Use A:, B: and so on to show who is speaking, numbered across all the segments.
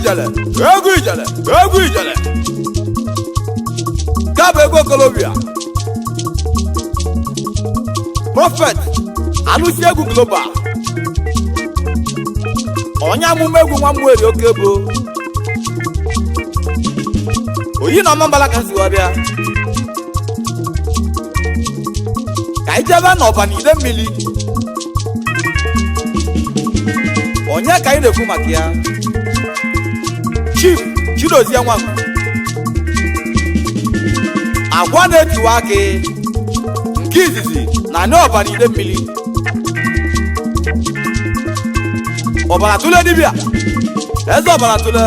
A: Ijele, egwu Ijele, egwu Ijele. Nke a bụ egwu okolobịa. Prophet Alụsi Egwu Global, onye amụma egwu nwa Mmueri oke bụ oyi na ọmambala ka nsiwa bịa ka anyị jebe n'ọba na ide mmiri. Onye ka anyị na-ekwu maka ya? Chief Chidozie Nwangwu, agwa na-etiwa akị nke izizi na anị ọba na ide mmiri. Ọbara tụle dibịa eze, ọbara tụle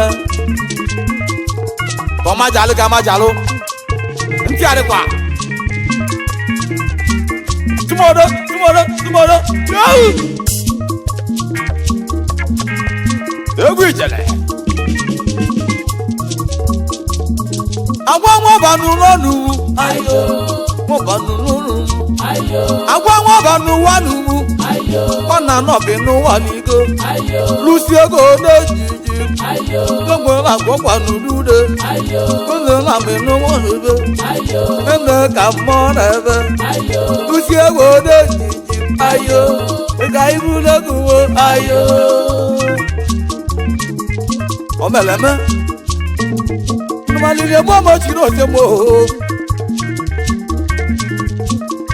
A: ka ọmajalụ ka amajalụ ntị adịkwa. Tomorrow, tomorrow, tomorrow. Yahoo! Egwu Ijele. Agwa nwa n'ụlọ n'ugwu.
B: Ayo.
A: Nwaba n'ụlọ n'ugwu.
B: Ayo.
A: Agwa nwa n'ụwa n'ugwu.
B: Ayo.
A: Ọ na-anọbi n'ụwa n'igo.
B: Ayo.
A: Lụsi ego n'ejiji.
B: Ayo.
A: Enwere agwọkwa n'udude.
B: Ayo.
A: Enwere amị n'ụwa n'ebe.
B: Ayo.
A: Eme ka mmụọ na-ebe.
B: Ayo.
A: Lụsi ego n'ejiji. Ayo. Ka ibu n'eguwo. Ayo. O mere eme. Malili egbo m ochiri ose m oo.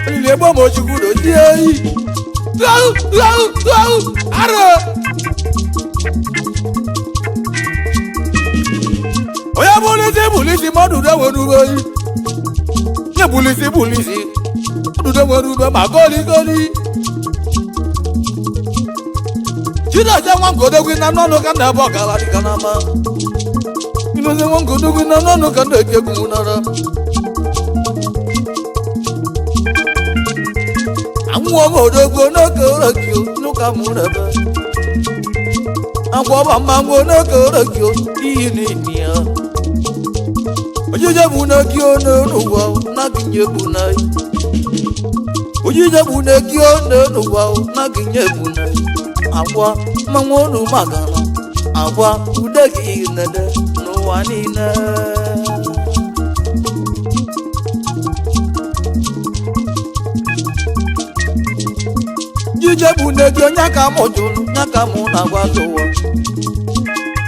A: Malili egbo m ochikwu dozie eyi. Lau, lau, lau, aro. Onye bulisi bulisi mmadụ na-enwere ube oyi. Nye bulisi bulisi mmadụ na-enwere ube ma goli goli. Chidozie nwa ngodogwu na n'ọnụ ka na-ebe ọgara dịka n'ama. Chidozie nwa ngodogwu na n'ọnụ ka na-eti egwu nara. Anwụọ m odogwu n'oge orokio n'ụka mụ n'ebe. Agwọ ọba mmanwụ n'oge orokio iyi n'imi ya. Ojije bụ n'okio n'ụwa na-agịnye bụ na. Ojije bụ n'okio n'ụwa na-agịnye bụ na. Agwa mmanwụ unu magana agwa ude gị nede n'ụwa niile. Njije bụ nne gị onye ka mụ jụrụ ya ka mụ na-agwa ụwa.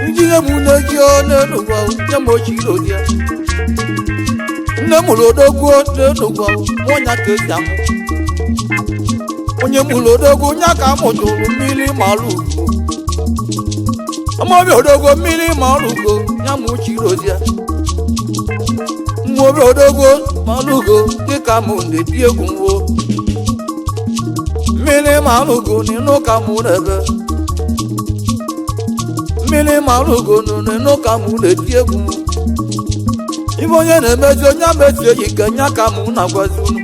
A: Njije bụ nne gị onye n'ụwa nye m ochiri ya. Nne mụrụ odogwu n'ụwa mụ ya ka esi amụ. Onye mụrụ odogwu ya ka mụ jụrụ mmiri mara ugo. Amaobi odogwu mmiri mara ugo ya mụ chiri ya. Nwa obi odogwu mara ugo dịka mụ na-eti egwu nwo. Mmiri mara ugo n'ịnụ ka mụ na-ebe. Mmiri mara ugo n'ịnụ ka mụ na-eti egwu. Ibe onye na-emezi onye mezie ike nya ka mụ na-agwazi unu.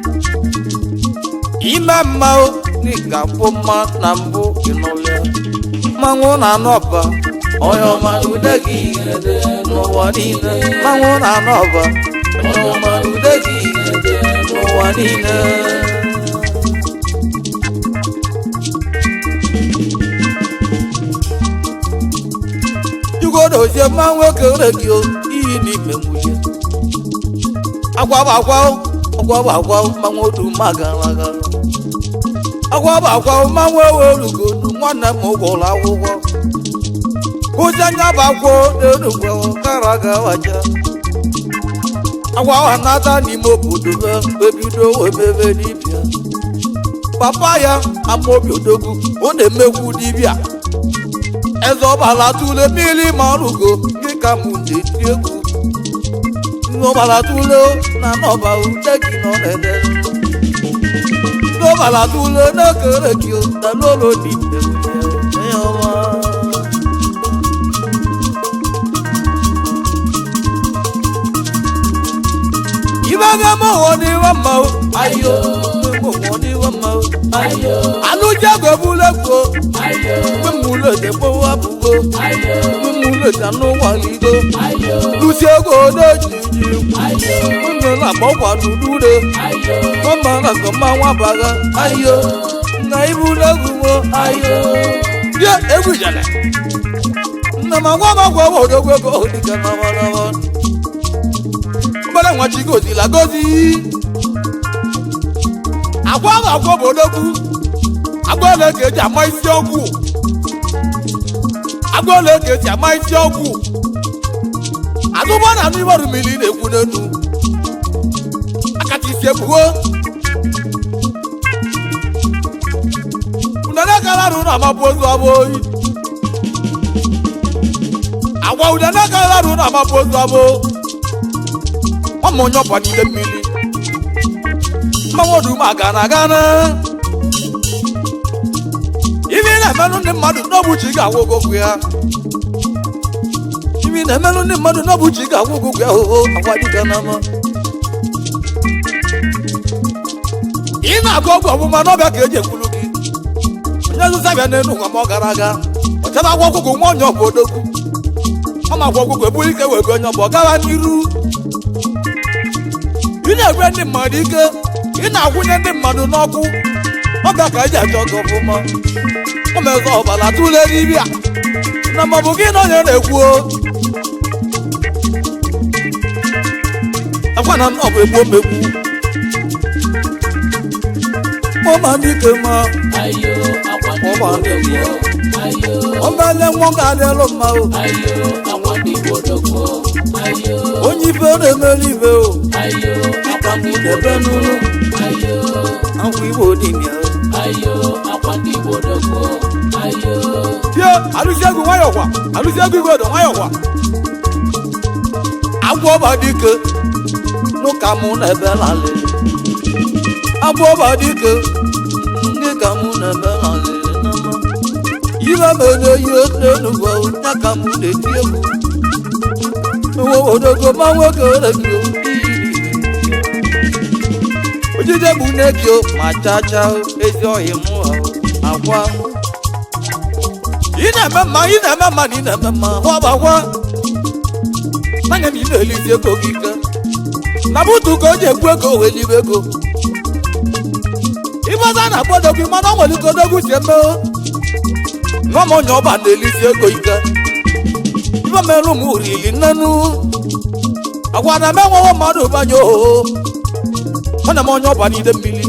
A: Ime mma o n'ịga bụ mma na mbụ ịnụlịa. Mmanwụ na-anụ ọba onye ọma ude gị ede n'ụwa niile. Mmanwụ na-anụ ọba onye ọma ude gị ede n'ụwa niile. Chukwudozie mmanwụ ekere gị o iyi n'ime nwunye. Agwa bụ agwa o, agwa bụ agwa o, mmanwụ otu mma gara aga. Agwa bụ agwa o, mmanwụ ewerugonu nwanne m gwụrụ akwụkwọ. Kụzi anya bụ agwọ n'enugwu gara aga waja. Agwa ahụ nata n'ime obodo be ebido emebe dibịa. Papa ya Amaobi Odogwu ọ na-emekwu dibịa. Eze ọbala tụle mmiri marugo dịka mụ na-eti egwu. Ọbala tụle na nọba ude gị nọ na-ede. Ọbala tụle n'ekere gị na n'ụlọ n'ime onye ọma. Ibe ga-eme ụwa n'iwe mma o.
B: Ayo.
A: Eme ụwa n'iwe mma o.
B: Ayo.
A: Alụjego ebulegwo.
B: Ayo.
A: Mmụlede gbowa bụgo.
B: Ayo.
A: Mmụlede n'ụwa ligo.
B: Ayo.
A: Lusi ego n'ejiji.
B: Ayo.
A: Nne na-agbakwa n'udude.
B: Ayo.
A: Mama na nkọma nwa baga. Ayo. Na ibu n'egwu mo. Ayo. Bịa egwu ijele. Nna m agwa m agwa m odogwu ego dịka nawa. Obere nwa chi gozila gozi. Agwa m agwa bụ odogwu. Agwa ole ka eji ama isi ọgwụ. Agwa ole ka eji ama isi ọgwụ. Azụba na anụ ibarụ mmiri na-ekwu n'elu. Akacha isi ebugo. Unene kara arụ na amabụ ozu abụ oyi. Agwa unene kara arụ na amabụ ozu abụ. Ọmụ onye ọba n'ide mmiri. Mmanwụ oduma gana gana. Ibi na-emelụ ndị mmadụ n'ọbụchi ga-agwụ ogogwu ya. Ibi na-emelụ ndị mmadụ n'ọbụchi ga-agwụ ogogwu ya oho agwa dịka n'ama. Ị na-agụ ọgwụ ọmụma n'ọbịa ka eji ekwulu gị. Onye nzuzo abịa n'elu ụwa ma ọ gara aga. Ọ chọrọ agwọ ọgwụgwụ nwa onye ọbụ odogwu. Ọ ma agwọ ọgwụgwụ eburu ike wee onye ọbụ ọ gawa n'iru. Ị na-egwe ndị mmadụ ike, ị na-akwụnye ndị mmadụ n'ọkụ. Ọbịa ka eji achọ gị ọfụma. O mezọ ọbara tụle dibịa. Na maọbụ gị na onye na-ekwu o. Akwa na ọ bụ egbu omegbu. Ọma dike ma
B: Ayo, akwa ndị
A: ọma
B: Igbo
A: dike.
B: dogbo. Ayo,
A: Ọbale nwoke adịlụ mma o.
B: ayo, akwa ndị Igbo dogbo. Ayo,
A: Onye ife na-emeli ife o.
B: ayo, akwa ndị Igbo
A: Ebe n'ụlọ.
B: Ayo,
A: Akwụ Igbo dibịa o.
B: ayo, akwa ndị Igbo dogbo. Ayo,
A: Tie alụsị egwu nwayọ kwa alụsị egwu igwe edo nwayọ kwa. Agwọ ọba dike n'ụka mụ na-ebe lalị. Agwọ ọba dike ndị ka mụ na-ebe lalị n'ama. Ibe mere ihe n'enugwu ya ka mụ na-eti egwu. Nwa odogo ma nwoke oregio Ojije bụ n'ekio ma chacha ezi ọhịa mụ akwa. Ị na-eme mma, ị na-eme mma na ị na-eme mma gbagwa anya m ị na-elizi ego gị ike na butu ka o ji ekwu ego wee libe ego ịgbaza na akpọdogwu mana ọ nwere ike odogwu si eme nwa m onye ọba na-elizi ego ike ibe merụ m rili nnenu agwa na m enwewo mmadụ banye ooo nwanne m onye ọba n'ide mmiri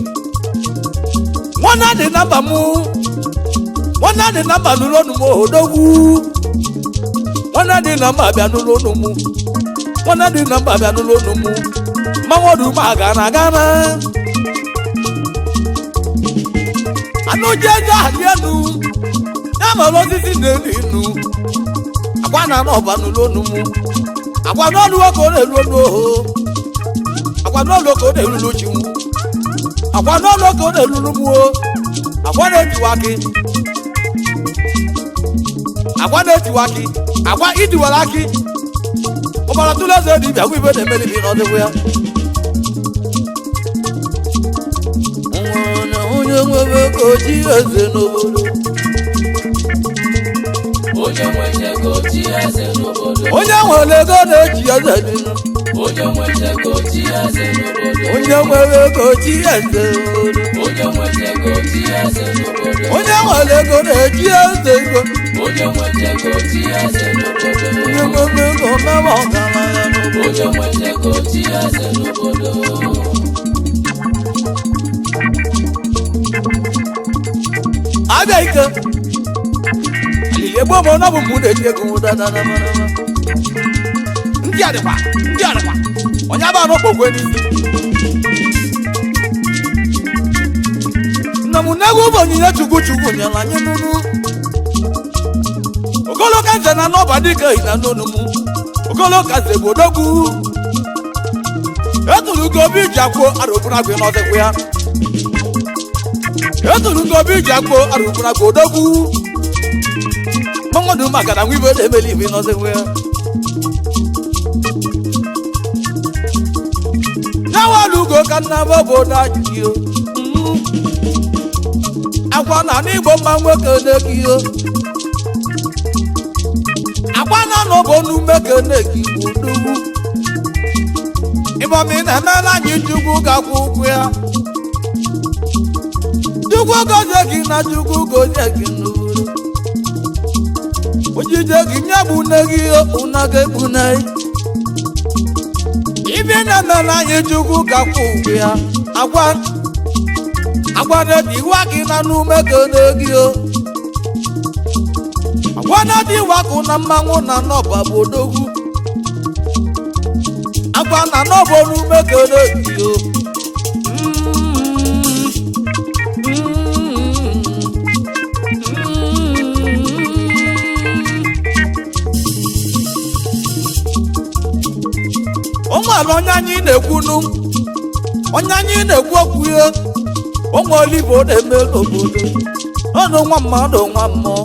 A: nwanne dị na mba mụ nwanne dị na mba nụrụ ọnụ m odogwu nwanne dị na mba bịa nụrụ ọnụ mụ nwanne dị na mba bịa nụrụ ọnụ mụ mmanwụ ọdụ m aga na agana anụ ji ego ahali elu ya mere osisi na-elu inu akwa na anụ ọba nụrụ ọnụ mụ akwa n'ọnụ ka ọ na-elu ọnụ oho akwa n'ọnụ ka ọ na-elulu chi mụ akwa n'ọnụ ka ọ na-elulu mụ o akwa na-etiwa akị agwa na-etiwa akị agwa idiwara akị ọbara tụrụ eze dibịa gwa ibe na-emeli bi n'ọdịbụ ya Nwere onye nwere ego chi eze n'obodo
B: onye nweta ego chi eze n'obodo.
A: onye nwere ego na-eji eze dịnụ
B: Onye nweta ego chi eze n'obodo.
A: onye nwere ego chi eze n'obodo
B: Onye nweta ego chi eze n'obodo.
A: onye nwere ego na-eji eze ego
B: Onye nweta ego chi eze n'obodo.
A: onye nwere ego mewe ọgaranya n'obodo
B: Onye nweta ego chi eze n'obodo.
A: Abịa ike alili egbo m ọ bụ mụ na-eji ego nwụda dadadadada. Ndị a dịkwa ndị a dịkwa onye aba anọ kpokwe n'isi nna m na-egwu bụ onyinye chukwu chukwu nyere anyị nụnụ ogologo nze na n'ọba dịka na n'onu m ogologo nze bụ odogwu eturu ugo obi ji akwụ arụbụragwe n'ọdịkwa ya eturu ugo obi ji akwụ arụbụragwe odogwu mmanwụ maka na nwa ibe na-emeli ibe n'ọdịkwa ya nyawalu ugo ka nna m obodo anyị o akwa na n'igbo mma nwoke na-eki o akwa na n'obo n'ume ka na-eki odogwu ịbọmi na-emela anyị chukwu ga-akwụ ụgwọ ya chukwu gozie gị na chukwu gozie gị n'obodo Ojije gị nye bụ nne gị una ga-egbu nne. Ibe na-emela anyị Chukwu ga-akwụ ụgwọ ya. Agwa agwa na-etiwa gị na n'ume kene gị o. Agwa na-etiwa kụ na mmanwụ na nọba bụ odogwu. Agwa na nọba n'ume kene gị o. Onwere onye anyị na-ekwunu, onye anyị na-ekwu okwu ya, onwe olibo na-eme n'obodo. Ọnụ nwa mmadụ nwa mmụọ,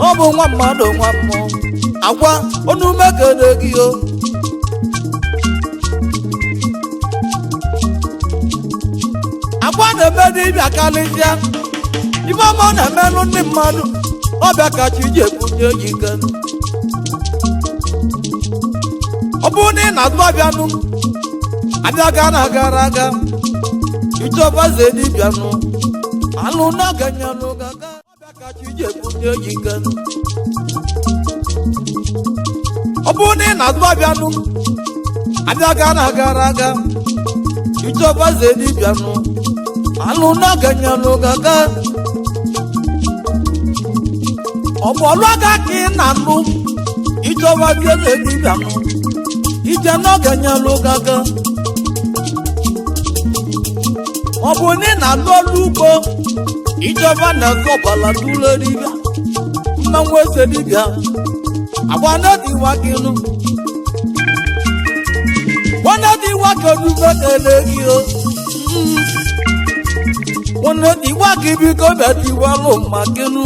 A: ọ bụ nwa mmadụ nwa mmụọ. Agwa onume kene gị o. Agwa na-eme dibịa karịsịa, ife ọma ọ na-emelụ ndị mmadụ, ọbịa kacha iji ebunye ya ike. Ọ bụrụ na ị na-azụ abịanụ, abịa gara gara aga, ịchọba ze dibịanụ, alụ n'ọganyanụ gaga, ọbịa kacha iji ebunye ya ike. Ọ bụrụ na ị na-azụ abịanụ, abịa gara gara aga, ịchọba ze dibịanụ, alụ n'ọganyanụ gaga. Ọ bụ ọlụ aka ka ị na-alụ, ịchọba ze dibịanụ, ije n'ọganyanụ gaga. Ọ bụ na ị na-alụ ọrụ ugbo, ijọba na-azụ ọbala tụle dibịa, mmanwụ eze dibịa, agba na-ediwa gị nụ. Nwanne-ediwa ka onume kele gị o. Nwanne-ediwa gị biko bịa tiwalụ mma gị nụ.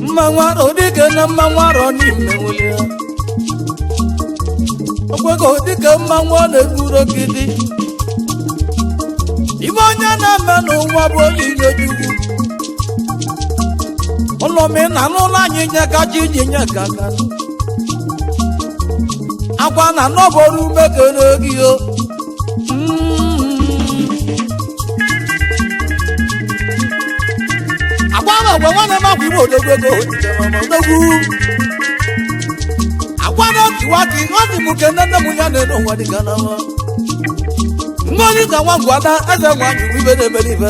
A: Mmanwụ arọ dike na mmanwụ arọ n'ime nwere ya. Okwego dike mmanwụ ọ na-egburu ogidi. Ibe onye na-eme n'ụwa bụ onye Chukwu. Ụlọmi na n'ụlọ anyị nye kacha iji nye kaka. Agwa na nọbọrọ ume kere gị o. Agwa na agwa nwanne m agwa igbo odogwu ego odogwu. Agwa na otiwa gị ọ dị m ke nne m ya na-ene ụwa dịka na nwa. Ngozi ka nwa ngwada eze nwaanyị ibe na-emere ibe.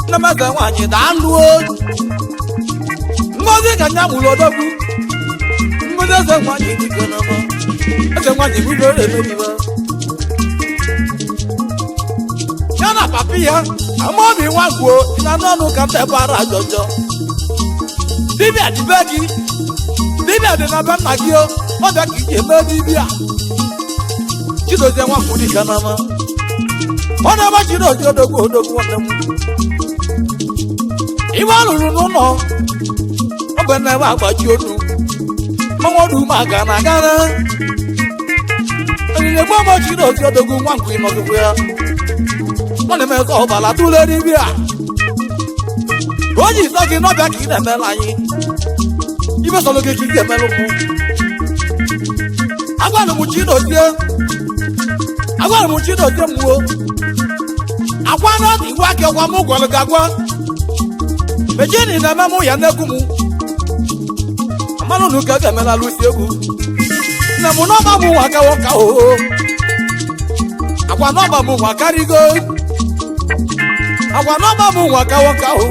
A: Nne m eze nwaanyị daalụ o. Ngozi ka nya mụrụ odogwu. Ngozi eze nwaanyị dike na mma. Eze nwaanyị bụ ibe na-emere ibe. Ya na papi ya, amaobi nwa gwuo na n'ọnụ ka ntebara ajọjọ. Dibịa dịbe gị, dibịa dị na be nna gị o, ọ bịa ka iji eme dibịa. Chidozie nwa kwụ dike na mma. Ọ na-eme Chidozie odogwu odogwu nwanne m. Iwe alụrụ n'ụlọ, ọ bụ na ebe agbaji onu. Mmanwụ ọdụ ume aga na agara. Onyinye gboo m Chidozie odogwu nwa nkwụ ịnọgịkwa ya. Ọ na-eme ka ọbala tụle dibịa. O ji sọ gị n'ọbịa ka ị na-emela anyị. Ibe sọlọ gị ka ị ga-emelụ mụ. Agwara m Chidozie. Agwara m Chidozie mụo. Agwa na iwu aka gwa m gwara gị agwa. Mejini na-eme mụ ya n'egwu m. Amanụ na ụka ga-emela alụsi egwu. Nna m n'ọba m nwa ka nwoke ahụ. Agwa n'ọba m nwa karịgo. Agwa n'ọba m nwa ka nwoke ahụ.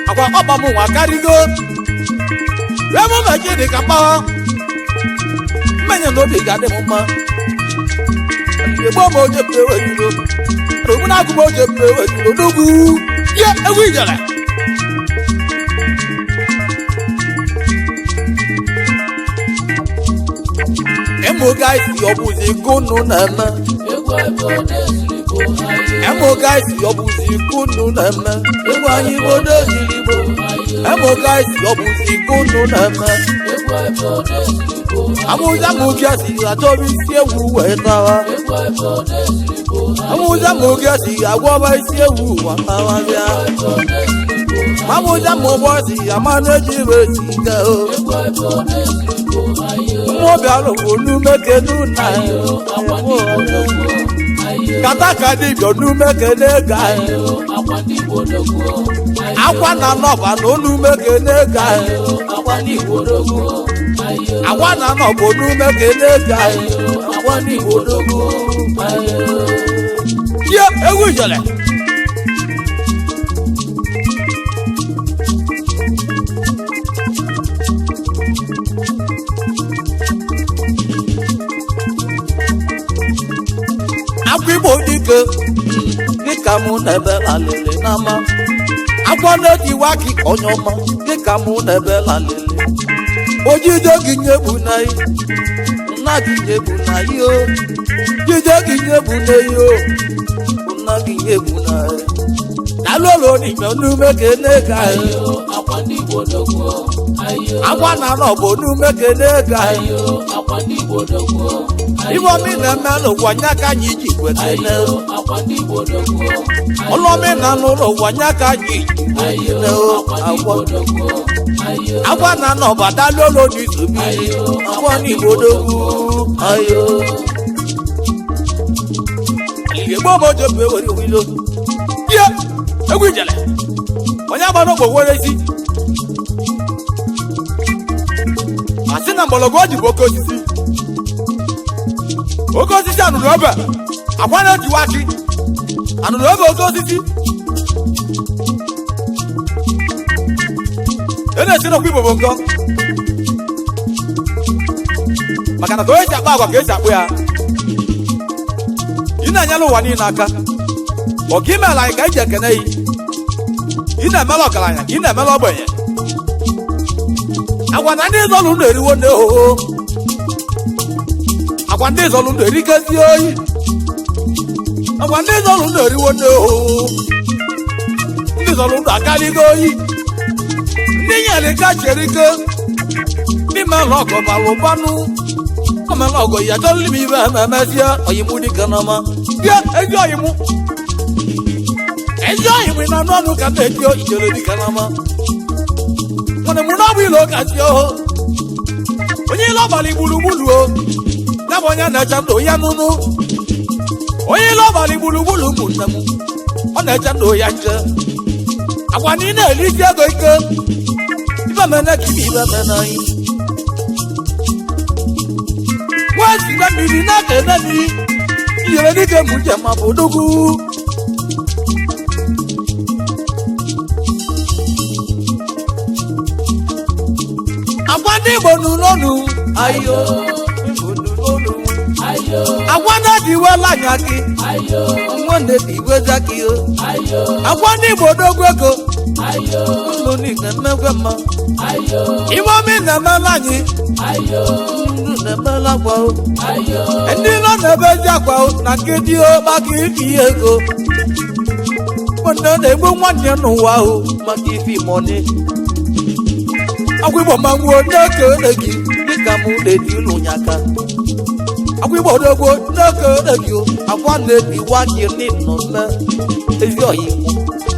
A: Agwa ọba m nwa karịgo. Wee mụ mejini ka mkpawa. Mmenye n'obi ga-adị m mma. Egbo m oje mpe ejuro. Ogbu na-agụ m oje mpe ejuro n'ugwu. Ye egwu ijele. Emu gaisi ọ bụzi kunu na-eme.
B: Egwu ebe ọ na-eziri bụ ayo.
A: Emu gaisi ọ bụzi kunu na-eme. Egwu anyị bụ n'eziri bụ. Emu gaisi ọ bụzi kunu na-eme.
B: Egwu ebe ọ na-eziri bụ ayo.
A: Amụza mụ gị achọrọ isi ewu wee tawa.
B: Egwu ebe ọ na-eziri bụ ayo.
A: Amụza mụ gị agwọba isi ewu wa tawazịa.
B: Ebe ọ na-eziri bụ ayo.
A: Amụza mụ bọsi ama na-eji esi ike o.
B: Egwu ebe ọ na-eziri bụ ayo.
A: Mmụọ bịara onume kenu na
B: Ayo, akwa ndị Igbo n'ugwu. Ayo,
A: kata ka dibịa onume kene ga.
B: ayo, akwa Akwa ndị Igbo odogwu. Ayo.
A: Akwa na nọba na onume kene ga.
B: Ayo, akwa ndị Igbo odogwu. Ayo.
A: Akwa na nọba onume kene ga.
B: Ayo, akwa ndị Igbo odogwu. Ayo.
A: Tie egwu ijele. Akwa Igbo dike dịka mụ na-ebe lalele n'ama. Akwa na-etiwa gị onye ọma dịka mụ na-ebe lalele. Ojije gị nye bụ na nna gị nye bụ na yo. Jide gị nye bụ na yo. Nna gị nye bụ na yo. Dalolo n'ime n'ume kene ga.
B: Ayo, akwa ndị Igbo odogwu. Ayo.
A: Akwa na anọ bụ n'ume kene ga.
B: Ayo, akwa ndị Igbo odogwu. Ayo.
A: Ibe omi na-eme n'ụwa nya ka anyị ji kwekene.
B: Ayo, akwa ndị Igbo odogwu. Ayo.
A: Ọlọmi na n'ụlọ ụwa nya ka anyị ji
B: Ayo,
A: kwekene.
B: akwa ndị Igbo
A: Akwa.
B: odogwu. Ayo.
A: Akwa na anọ bụ dalolo n'izubi. Akwa n'Igbo dogwu. Ayo. Igbo bụ ojo bụ ewere wilo. Tie egwu ijele. Onye agba n'okpo were isi. Asị na mgbọrọgwụ o ji bụ oke osisi. Oke osisi anụrụ obe. Akwa na-etiwa akị. Anụrụ obe oke osisi. E na-esi n'okwu Igbo bụ nkọ. Maka na ka onye si akpa agwa ka esi akpụ ya. Ị na-enyere ụwa niile aka. Ọ ka imeela anyị ka anyị ji ekene yi. Ị na-emela ọgaranya ka ị na-emela ogbenye. Agwa na ndị zọlụ ndụ eriwo nne oho. Agwa ndị zọlụ ndụ erikezi oyi. Agwa ndị zọlụ ndụ eriwo nne oho. Ndị zọlụ ndụ akarịgo oyi. Ndị nyere ka cherike. Ndị mere ọgọ bara ụbanụ. Omere ọgọ ya chọrọ m ibe ememezie oyimụ dịka n'ọma. Bịa ezi oyimụ. Ezi oyimụ na anụ ọnụ ka na-eti ijere dịka n'ọma. Mana mụ na ọ bụ ilo ka si oho. Onye ile ọbalị gburugburu o. Ya bụ onye na-eche ndụ ya nụnụ. Onye ile ọbalị gburugburu ụmụnne m. Ọ na-eche ndụ ya nche. Agwa na ị na-erisi ego ike. Ibe mene ka ibe ibe mene anyị. Wee na mmiri na-ekene mi. Iyere dike mụ njem ma bụ odogwu. Agwa ndị Igbo nụlọnụ. Ayo. Igbo nụlọnụ.
B: Ayo.
A: Agwa na-ediwela anya gị.
B: Ayo.
A: Nwa na-ediweza gị o.
B: Ayo.
A: Agwa ndị Igbo odogwu ego.
B: Ayo.
A: Unu niile mmegwe mma.
B: Ayo.
A: Ibe omi na-emela anyị.
B: Ayo.
A: Unu na-emela akwa o.
B: Ayo.
A: Ndị nọ n'ebe ezi akwa o na nkịtị o maka ifi ego. Nwanne na-egbu nwanne n'ụwa o maka ifi mọni. Agwa Igbo ma nwuo na-ekele gị dịka mụ na-eti ụlọ aka. Agwa Igbo odogwu na-ekele gị o. Akwa na-etiwa gị n'ịnọ mme. Ezi oyi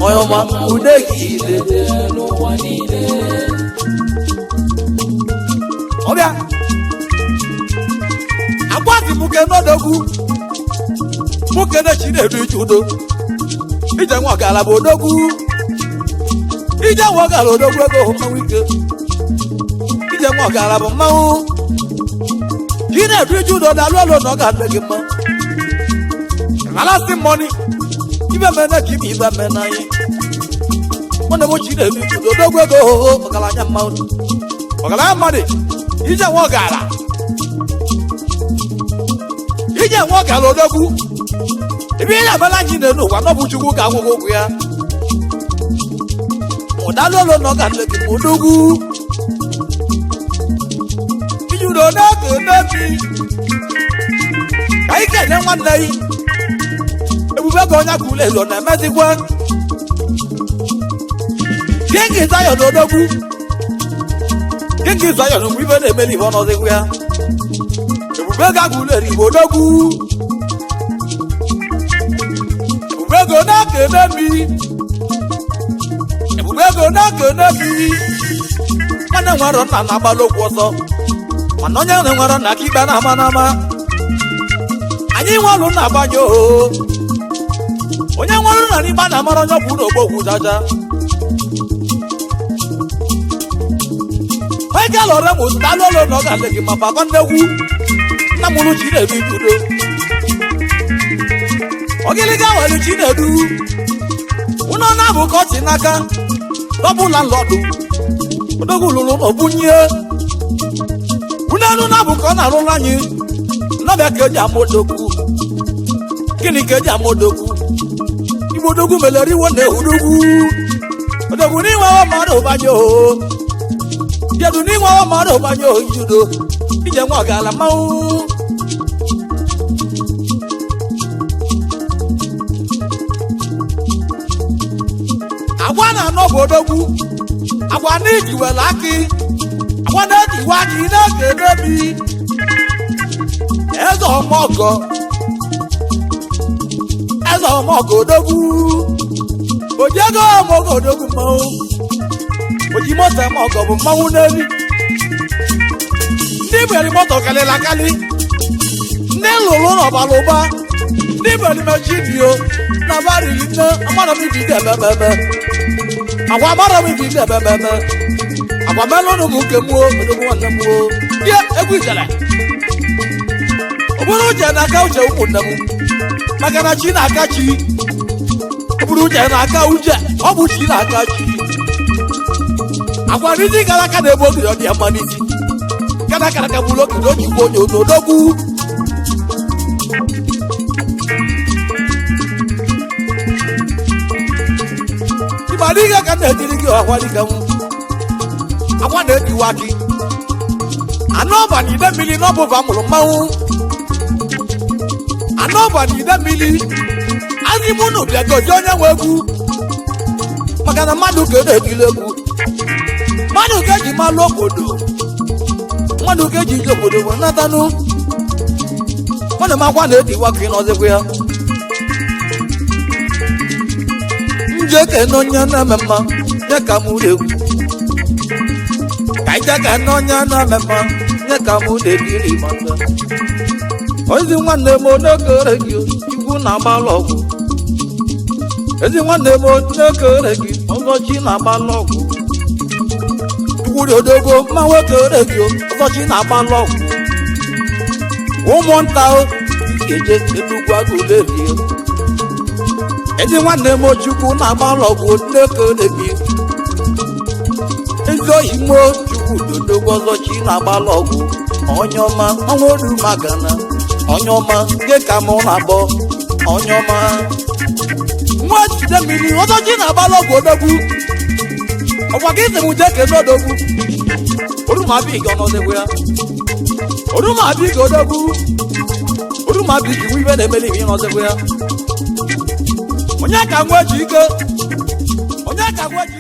A: onye ọma ude gị ile.
B: N'ụwa niile.
A: Ọbịa. Agwa dị mụ ke n'odogwu. Mụ kene chi na-eru ije udo. Ije nwa ọgala bụ odogwu. Ije nwa ọgala odogwu ego mmanwụ ike. Ije nwa ọgala bụ mmanwụ. Ị na-eru ije udo na alụ ọlụ na ọ ga-adị gị mma. Everlasting money. Ibe mene ka ibe ibe mene anyị. Nwanne m chi na-eru ije udo odogwu ego ọgaranya mmanwụ. Ọgaranya mmadụ. Ije nwa ọgala. Ije nwa ọgala odogwu. Ibe ihe abala anyị na-elu ụwa n'ọbụ Chukwu ka akwụkwọ ụkwụ ya. Ụdalụ ụlọ na ọ ga-adị gị ma odogwu. Iji udo na-ekene mi. Ka anyị kene nwanne yi. Ebube ka onye akụ ụlọ elu ọ na-emezikwa. King Zion odogwu. King Zion mgbe ibe na-emeli ihe ọnọdụkwu ya. Ebube ga-agụ ụlọ elu igbo odogwu. Ebube ego na-ekene mi. Ebube ego na-ekene mi. Nwanne nwere nna na-agbalụ okwu ọsọ. Mana onye nwere nna ka ikpe na-ama n'ama. Anyị nwelụ nna agbanye oo. Onye nwere ụlọ n'ikpe a na-amara onye ọbụ ụlọ ogbogwu jaja. Michael Oremu daalụ ụlọ na ọ ga-alị gị ma papa nnegwu nna mụrụ Chinedu judo. Ogiliga were Chinedu ụnọ na-abụ ka ọ si n'aka dọbụla nlọdụ odogwu lụrụ n'obunye unenu na-abụ ka ọ na-arụrụ anyị n'ọbịa ka eji ama odogwu. Gịnị ka eji ama odogwu? Igbo odogwu melere iwo na ehudogwu odogwu n'inwe mmadụ ụbanye o jedu n'inwe mmadụ ụbanye o judo ije nwa ọgala mmanwụ. Agwa na-anọ bụ odogwu agwa na-ejiwere akị agwa na-ejiwe akị na-ege emebi eze ọmọgọ eze ọmọgọ odogwu oji ego ọmọgọ odogwu mmanwụ oji moto eme ọgọ bụ mmanwụ n'elu. Ndị nwere moto karịrị akarị, ndị lụrụ n'ọbara ụba, ndị nwere mechidio na barili nne amara m ibi na-emememe agwa amara m ibi na-emememe agwa melụnụ m nke mụo odogwu nwanne m o die egwu ijele ọ bụrụ uche na-aka uche ụmụnne m maka na chi na-aka chi ọ bụrụ uche na-aka uche ọ bụ chi na-aka chi. Agwa n'isi gara aka na-ebu ogiri ọ dị ya mma n'isi gara akara aka bụrụ ogiri o jikwa onye odogwu. Ịgbara ihe ka na-ejiri gị akwa dịka m akwa na-ejiwa gị anụ ọba na ide mmiri n'ọbụba mụrụ mmanwụ anụ ọba na ide mmiri azị mụ na ụbịa gozie onye nwe egwu maka na mmadụ ka na-etili egwu mmadụ ka eji malụ obodo mmadụ ka eji ije obodo bụ natanụ mmadụ m akwa na-etiwa ka ị nọzikwa ya nje kene onye na-eme mma nye ka mụ na-egwu ka ije kene onye na-eme mma nye ka mụ na-ebiri mata ozi nwanne m onokere gị chukwu na-agbalụ ọgwụ ezi nwanne m onokere gị ọzọchi na-agbalụ ọgwụ chukwu dị odogo mma nwekere gị ọzọchi na-agbalụ ọgwụ ụmụnta eje enugwu agụlerie ezi nwanne m chukwu na-agbalụ ọgwụ nnekere gị ezi oyi mo chukwu dodogo ọzọchi na-agbalụ ọgwụ onye ọma ọnwa oru magana onye ọma gị ka mụ na-abọ onye ọma nwa jide mmiri ọzọchi na-agbalụ ọgwụ odogwu ọgwa gị sị m jee kene odogwu orumabigi ọnọdịgwu ya orumabigi odogwu orumabigi nwa ibe na-emeli ihe ọnọdịgwu ya onye ka nwa ji ike onye ka nwa ji.